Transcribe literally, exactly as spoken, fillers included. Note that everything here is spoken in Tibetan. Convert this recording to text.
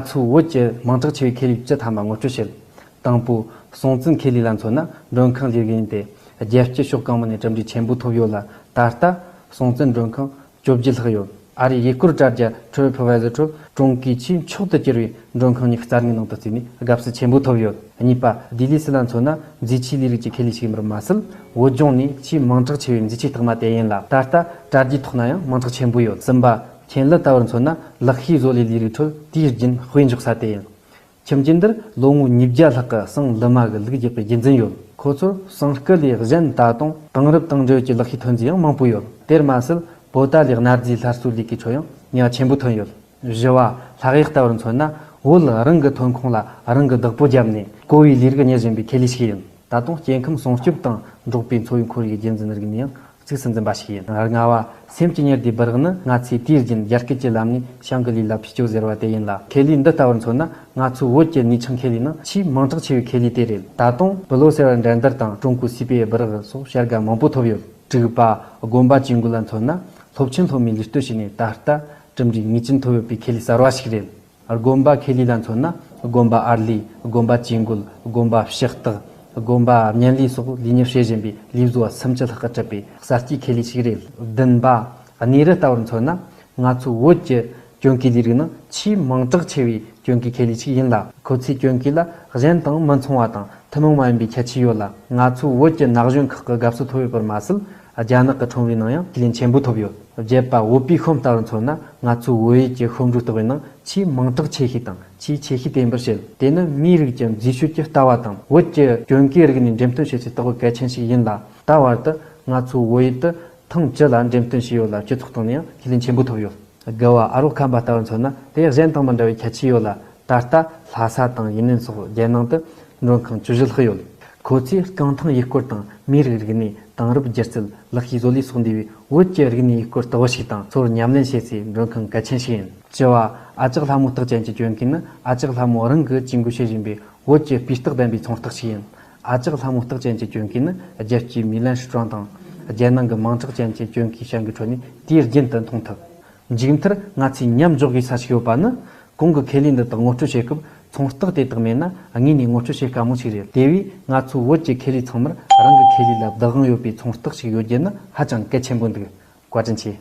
ང་ཚོའི་བོད་ཀྱི་མིང་གྲགས་ཆེ་བའི་ཁེ་ལས་བཅུ་ཐམ་པ་ངོ་སྤྲོད་བྱེད། དང་པོ། སྲོང་བཙན་ཁེ་ལས་ལ་མཚོན་ན། མགྲོན་ཁང་ལས་རིགས་ཡིན་ཏེ། རྒྱལ་སྤྱི་ཕྱོགས་གང་མང་ནས་གྲུབ་འབྲས་ཆེན་པོ་ཐོབ་ཡོད་ལ། ད་ལྟ་སྲོང་བཙན་མགྲོན་ཁང་བཅོ་བརྒྱད་ལྷག་ཡོད། ཨ་རིའི་ཡུལ་སྐོར་དྲ་རྒྱ་Tripadvisor་ཁྲོད་ཀྲུང་གོའི་ཆེས་མཆོག་ཏུ་གྱུར་བའི་མགྲོན་ཁང་གཉིས་རྩ་དངོས་ནང་དུ་བརྩིས་ནས་དགའ་བསུ་ཆེན་པོ་ཐོབ་ཡོད། གཉིས་པ། ལྡི་ལི་སི་ལ་མཚོན་ན། མཛེས་ཆས་ལས་རིགས་ཀྱི་ཁེ་ལས་ཤིག་ཡིན་པར་མ་ཟད། བོད་ལྗོངས་ནས་ཆེས་མིང་གྲགས་ཆེ་བའི་མཛེས་ཆས་རྟགས་མ་དེ་ཡིན་ལ། ད་ལྟ་དྲ་རྒྱའི་ཐོག་ན་ཡང་མིང་གྲགས་ཆེན་པོ་ཡོད། གསུམ་པ། ཁྱེན་ལི་ལྟ་བུར་མཚོན་ན། ལག་ཤེས་བཟོ་ལས་ལས་རིགས་ཁྲོད་དུས་རྒྱུན་དཔེ་འཇོག་ས་དེ་ཡིན། ཁྱིམ་རྒྱུད་འདིར་ལོ་ངོ་ཉིས་བརྒྱ་ལྷག་གི་ཟངས་ལི་མ་གི་ལུག་རྒྱག་པའི་རྒྱུན་འཛིན་ཡོད། ཁོ་ཚོར་ཟངས་སྐུད་ལས་གཞན་ད་དུང་དེང་རབས་དང་འབྲེལ་ཡོད་ཀྱི་ལག་ཤེས་ཐོན་རྫས་ཡང་མང་པོ་ཡོད། དེར་མ་ཟད། པོ་ཏཱ་ལའི་གནའ་རྫས་སླར་གསོའི་ལས་ཀའི་ཁྲོད་ཡང་ནུས་པ་ཆེན་པོ་ཐོན་ཡོད། བཞི་བ། ལྷག་གཡས་ལྟ་བུར་མཚོན་ན། བོད་རང་གི་ཐོན་ཁུངས་ལ་རང་གི་བདག་པོ་བརྒྱབ་ནས་བརྐོ་བའི་ལས་རིགས་གཉེར་བཞིན་པའི་ཁེ་ལས་ཤིག་ཡིན། ད་དུང་སྐྱེ་ཁམས་སྲུང་སྐྱོབ་དང་འབྲོག་པའི་འཚོ་བའི་ཁོར་ཡུག་རྒྱུན་འཛིན་རིག་གནས་ཡང་གཙིགས་སུ་འཛིན་པ་ཞིག་ཡིན། ལྔ་བ། སེམས་ཀྱི་གཉེར་སྡེའི་སྦུ་རག་ནི། ང་ཚོས་དུས་རྒྱུན་རྒྱ་སྐད་ཀྱི་ལམ་ནས་ཤང་གི་ལུས་ལ་ཕུལ་སྐྱོད་ཟེར་བ་དེ་ཡིན་ལ། ཁེ་ལས་འདི་ལྟ་བུར་མཚོན་ན། ང་ཚོའི་བོད་ཀྱི་ནུས་ཆུང་ཁེ་ལས་ནང་ཆེས་མིང་གྲགས་ཆེ་བའི་ཁེ་ལས་དེ་རེད། ད་དུང་སྦུ་ལོ་ཟེར་བ་འགྲན་བསྡུར་དང་ཀྲུང་གོའི་སིའི་པེ་ཨེ་སྦུ་རག་སོགས་བྱ་དགའ་མང་པོ་ཐོབ་ཡོད། དྲུག་པ། དགོན་པ་ཇུས་འགོད་ལ་མཚོན་ན། སློབ་ཆེན་སློབ་མས་ལུས་གཏོད་བྱས་ནས་ད་ལྟ་གྲུབ་འབྲས་ངེས་ཅན་ཐོབ་ཡོད་པའི་ཁེ་ལས་གསར་བ་ཞིག་རེད། དགོན་པ་ཁེ་ལས་ལ་མཚོན་ན། དགོན་པ་ཨར་ལས། དགོན་པ་ཇུས་འགོད། དགོན་པ་ཕྱག་རྟགས། དགོན་པ་བརྙན་ལས་སོགས་ལས་གཉེར་བྱེད་བཞིན་པའི་ལས་བཟོ་བ་སུམ་ཅུ་ལྷག་གིས་གྲུབ་པའི་གསར་སྐྱེས་ཁེ་ལས་ཤིག་རེད། བདུན་པ། གནས་རི་ལྟ་བུར་མཚོན་ན། ང་ཚོའི་བོད་ཀྱི་གྱོན་གོས་ལས་རིགས་ནང་ཆེས་མིང་གྲགས་ཆེ་བའི་གྱོན་གོས་ཁེ་ལས་ཤིག་ཡིན་ལ། ཁོ་ཚོའི་གྱོན་གོས་ལ་གཞན་དང་མི་མཚུངས་པ་དང་ཐུན་མོང་མ་ཡིན་པའི་ཁྱད་ཆོས་ཡོད་ལ། ང་ཚོའི་བོད་ཀྱི་ན་གཞོན་ཁག་གི་དགའ་བསུ་ཐོབ་ཡོད་པར་མ་ཟད། རྒྱ་ནག་གི་ཁྲོམ་རའི་ནང་ཡང་ཁས་ལེན་ཆེན་པོ་ཐོབ་ཡོད། བརྒྱད་པ། བོད་པའི་ཤོམ་ལྟ་བུར་མཚོན་ན། ང་ཚོའི་བོད་ཡུལ་གྱི་ཤོམ་འགྲོའི་རྟགས་བུའི་ནང་ཆེས་མིང་གྲགས་ཆེ་ཤོས་དང་ཆེས་ཆེ་ཤོས་དེ་ཡིན་པར་བཤད། དེ་ནི་མིའི་རིགས་ཀྱི་མཛེས་དཔྱོད་ཀྱི་ལྟ་བ་དང་། བོད་ཀྱི་གྱོན་གོས་རིགས་ནས་འགྲེམས་སྟོན་བྱེད་སའི་རྟགས་བུ་གལ་ཆེན་ཞིག་ཡིན་ལ། ད་བར་དུ་ང་ཚོའི་བོད་ཡུལ་དུ་ཐེངས་བཅུ་ལ་འགྲེམས་སྟོན་བྱས་ཡོད་ལ། སྤྱི་ཚོགས་སྟེང་ནས་ཡང་ཁས་ལེན་ཆེན་པོ་ཐོབ་ཡོད། དགུ་བ། ཨ་རོགས་ཁམས་པ་ལྟ་བུར་མཚོན་ན། དེ་གཞན་དང་མི་འདྲ་བའི་ཁྱད་ཆོས་ཡོད་ལ། ད་ལྟ་ལྷ་ས་དང་ཡུན་ནན་སོགས་རྒྱལ་ནང་དུ་མགྲོན་ཁང་བཅུ་བཞི་ལྷག་ཡོད། ཁོ་ཚོས་རྐང་ཐང་ཡུལ་སྐོར་དང་མིའི་རིགས། རིག་གནས། དེང་རབས་སྒྱུ་རྩལ། ལག་ཤེས་བཟོ་ལས་སོགས་འདུས་པའི་བོད་ཀྱི་རིག་གནས་ཡུལ་སྐོར་ལྟ་བུ་ཞིག་དང་། ཚོར་ཉམས་ལེན་བྱེད་སའི་མགྲོན་ཁང་གལ་ཆེན་ཞིག་ཡིན། བཅུ་བ། ཨ་ཅག་ལྷ་མོ་རྟགས་ཅན་གྱི་གྱོན་གོས་ནི། ཨ་ཅག་ལྷ་མོ་རང་གིས་ཇུས་འགོད་བྱེད་བཞིན་པའི་བོད་ཀྱི་སྤུས་རྟགས་ལྡན་པའི་ཚོང་རྟགས་ཤིག་ཡིན། ཨ་ཅག་ལྷ་མོ་རྟགས་ཅན་གྱི་གྱོན་གོས་ནི། རྒྱལ་སྤྱིའི་མི་ལན་སི་ཊོན་དང་རྒྱལ་ནང་གི་མིང་གྲགས་ཅན་གྱི་གྱོན་གོས་ཤང་གི་ཁྲོད་ནས་དུས་རྒྱུན་དུ་མཐོང་ཐུབ། མཇུག་མཐར། ང་ཚོས་མཉམ་འཇོག་དགོས་ས་ཞིག་ཡོད་པ་ནི། གོང་གི་ཁེ་ལས་འདི་དག་ངོ་སྤྲོད་བྱེད་སྐབས། ཚོང་རྟགས་དེ་དག་མེད་ན་དངོས་ནས་ངོ་སྤྲོད་བྱེད་དཀའ་མོ་ཞིག་རེད། དེ་བས་ང་ཚོ་བོད་ཀྱི་ཁེ་ལས་ཚང་མར་རང་གི་ཁེ་ལས་ལ་བདག་དབང་ཡོད་པའི་ཚོང་རྟགས་ཤིག་ཡོད་རྒྱུ་ནི་ཧ་ཅང་གལ་ཆེན་པོ་འདུག། བཀའ་དྲིན་ཆེ།